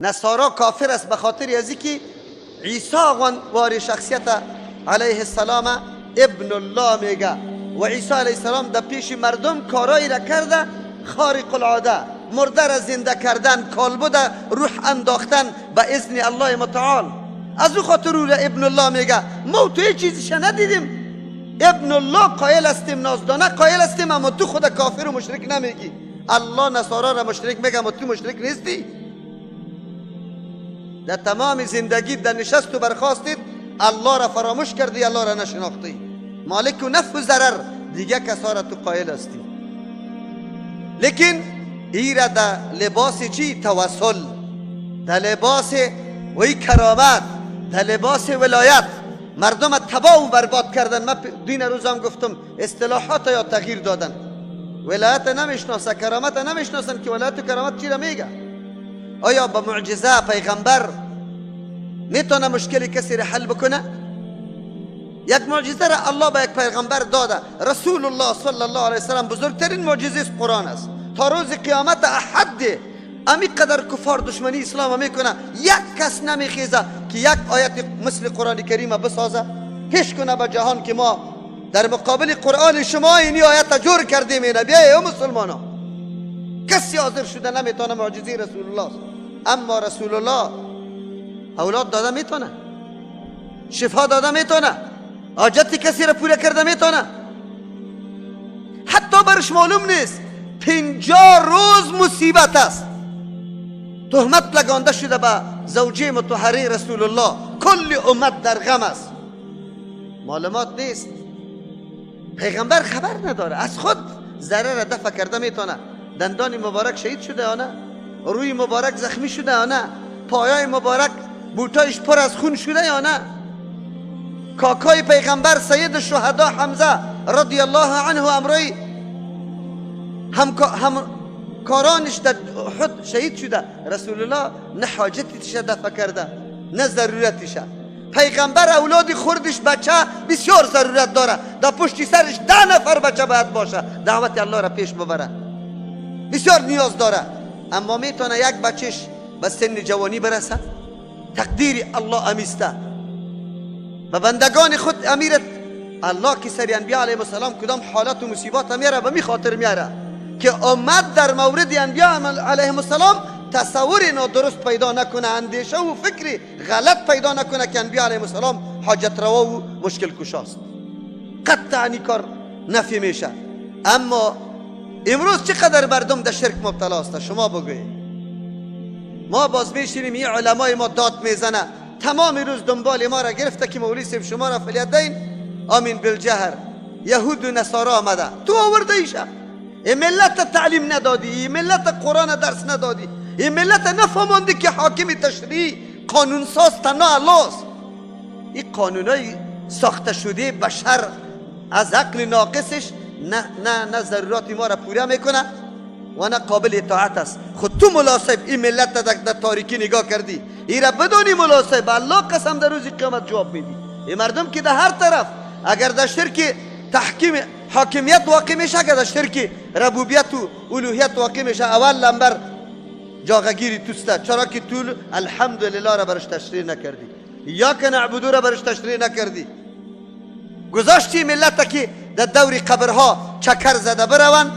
نصارا کافر است به خاطر از اینکه عیسی وار شخصیت علیه السلام ابن الله میگه و عیسی علیه السلام در پیش مردم کارایی را کرده خارق العاده، مرده را زنده کردن، کالبد روح انداختن به اذن الله متعال. از او خاطر او را ابن الله میگه. ما تو هیچ چیزش ندیدیم، ابن الله قائل هستیم، نازدانه قائل هستیم، اما تو خود کافر و مشرک نمیگی. الله نصارا را مشرک میگه اما تو مشرک نیستی. در تمام زندگی در نشست و برخاستید الله را فراموش کردی، الله را نشناختی. مالک و نفع و ضرر دیگه کسا را تو قائل هستی. لیکن ای را در لباس چی؟ توسل، در لباس وی کرامت، در لباس ولایت مردم تباه و برباد کردن. من دین روزم گفتم اصطلاحات یا تغییر دادن. ولایت نمیشناسه، کرامت نمیشناسن که ولایت و کرامت چی را میگه. آیا با معجزه پیغمبر میتونه مشکل کسی را حل بکنه؟ یک معجزه را الله به یک پیغمبر داده. رسول الله صلی الله علیه وسلم بزرگترین معجزه قرآن است. تا روز قیامت احد امی قدر کفار دشمنی اسلام میکنه، یک کس نمیخیزه که یک آیت مثل قرآن کریم بسازه پیش کنه به جهان که ما در مقابل قرآن شما اینی آیت جور کردیم. اینا بیای ای مسلمانا، کسی حاضر شده نمیتونه معجزه رسول الله است. اما رسول الله اولاد داده میتونه، شفا داده میتونه، حاجت کسی را پوره کرده میتونه. حتی برش معلوم نیست 50 روز مصیبت است، تهمت لگانده شده به زوجه مطهره رسول الله، کل امت در غم است، معلومات نیست، پیغمبر خبر نداره، از خود ضرر را دفع کرده میتونه. دندان مبارک شهید شده یا نه؟ روی مبارک زخمی شده یا نه؟ پایای مبارک بوتایش پر از خون شده یا نه؟ کاکای پیغمبر سید الشهدا حمزه رضی الله عنه امروی همکارانش در احد شهید شده. رسول الله نه حاجتش دفع کرده نه ضرورتش. پیغمبر اولاد خوردش بچه بسیار ضرورت داره، در پشت سرش 10 نفر بچه باید باشه، دعوت الله را پیش ببره، بسیار نیاز داره. اما میتونه یک بچهش به سن جوانی برسه؟ تقدیر الله امیسته به بندگان خود امیرت الله که سر انبیاء علیهم السلام کدام حالت و مصیبات میاره به می خاطر میاره که امت در مورد انبیاء علیهم السلام تصور نادرست پیدا نکنه، اندیشه و فکر غلط پیدا نکنه که انبیاء علیهم السلام حاجت روا و مشکل کشاست. قطعا این کار نفی میشه. اما امروز چقدر مردم در شرک مبتلا است شما بگویید. ما باز میشینیم این علمای ما داد میزنه تمام روز دنبال ما را گرفته که مولوی صاحب شما را فلیدین آمین بالجهر، یهود و نصارا آمده تو آورده ایشه. این ملت تعلیم ندادی، این ملت قرآن درس ندادی، این ملت نفهماندی که حاکم تشریع قانون ساز تنها الله است. این قانونای ساخته شده بشر از عقل ناقصش نه نه نه ضرورات ما را پوره میکنه و نه قابل اطاعت است. خود تو ملا صاحب این ملت در تاریکی نگاه کردی، این را بدونی ملا صاحب الله قسم در روز قیامت جواب میدی. این مردم که در هر طرف اگر در شرک تحکیم حاکمیت واقع میشه، اگر در شرک ربوبیت و الوهیت واقع میشه، اول لمبر جاغگیری توسته. چرا که تو الحمدلله را برش تشریح نکردی، یا که نعبدو را برش تشریح نکردی، گذاشتی ملت که در دور قبرها چکر زده بروند،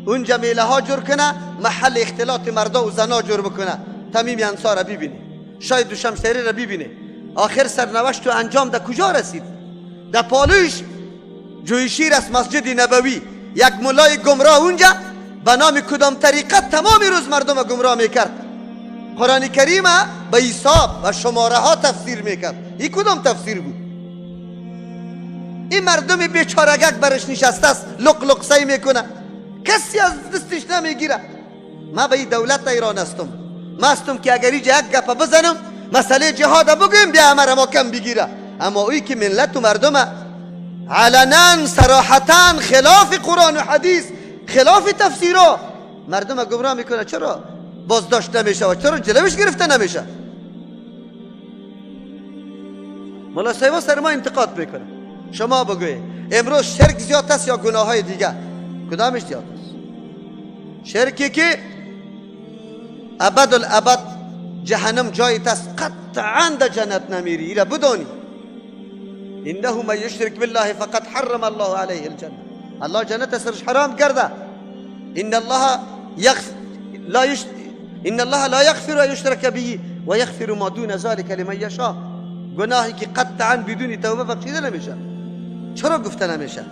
اونجا میله ها جور کنه، محل اختلاط مردا و زنا جور بکنه. تمیم انصار را ببینی، شاید دوشمشتری را ببینی، آخر سرنوشت و انجام در کجا رسید؟ در پالوش جویشیر است مسجد نبوی، یک ملای گمراه اونجا به نام کدام طریقت تمام روز مردم گمراه میکرد. قرآن کریم به حساب و شماره ها تفسیر میکرد. این کدام تفسیر بود؟ این مردم بیچارگک برش نشسته است، لق لق سعی میکنه، کسی از دستش نمیگیره. ما به این دولت ایران هستم، ما هستم که اگر اینجا یک گپ بزنم مسئله جهاد بگویم بیا امر ما کم بگیره. اما اوی که ملت و مردم علنا صراحتا خلاف قرآن و حدیث، خلاف تفسیرها مردم گمراه میکنه، چرا بازداشت نمیشه و چرا جلوش گرفته نمیشه؟ ملا صاحب سر ما انتقاد میکنه. شما بگویید امروز شرک زیاد است یا گناه های دیگه؟ کدامش زیاد است؟ شرکی که ابد الابد جهنم جای تست، قطعا در جنت نمیری. ایره بدانی انه من یشرک بالله فقد حرم الله علیه الجنه. الله جنت سرش حرام کرده. ان الله یغفر لا يش... ان الله لا یغفر ان یشرک به و یغفر ما دون ذلك لمن یشاء. گناهی که قطعا بدون توبه بخشیده نمیشه، چرا گفته نمیشه؟